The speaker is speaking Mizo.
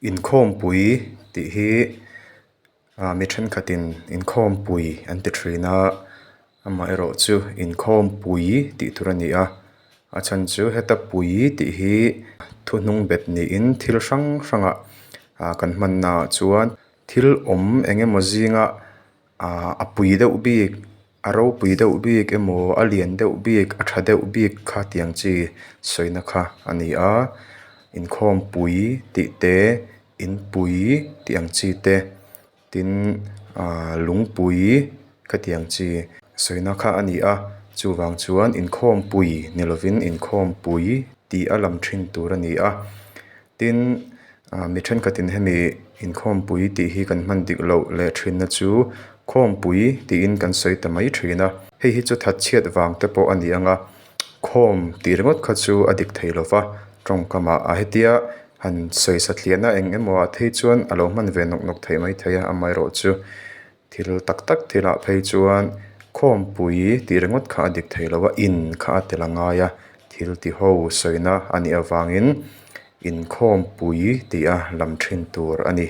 Inkhawmpui tih hi ah mi thenkhatin inkhawmpui an ti thin a amaherawh chu inkhawmpui tih tur a ni a a chhan chu heta pui tih hi thu hnung bet niin thil hrang hrangah ah kan hman naah chuan thil awm eng emaw zinga ahh a pui deuh bik a ropui deuh bik emaw a lian deuh bik a tha deuh bik kha tiang chi sawina kha a ni a inkhawmpui tih te inpui tih ang chi te tin ahh lungpui khatiang chi sawina kha a ni a chuvang chuan inkhawmpui ni lovin inkhawmpui tih a lam thin tur a ni a tin ah mi thenkhatin hemi inkhawmpui tih hi kan hman dik loh leh thin na chu khawmpui tiin kan sawi ta mai thin a hei hi chu thatchhiat vang te pawh a ni ang a khawm tih ringawt kha chu a dik thei lova tawngkam ah a hetia han sawi satliah na eng emaw ah phei chuan a lo hman ve nawk nawk theih maithei a amaherawhchu thil tak tak thil ah phei chuan khawmpui tih ringawt kha a dik thei lo a in kha a tel a ngai a thil ti ho sawina a nih avangin inkhawmpui tih a lam thin tur a ni.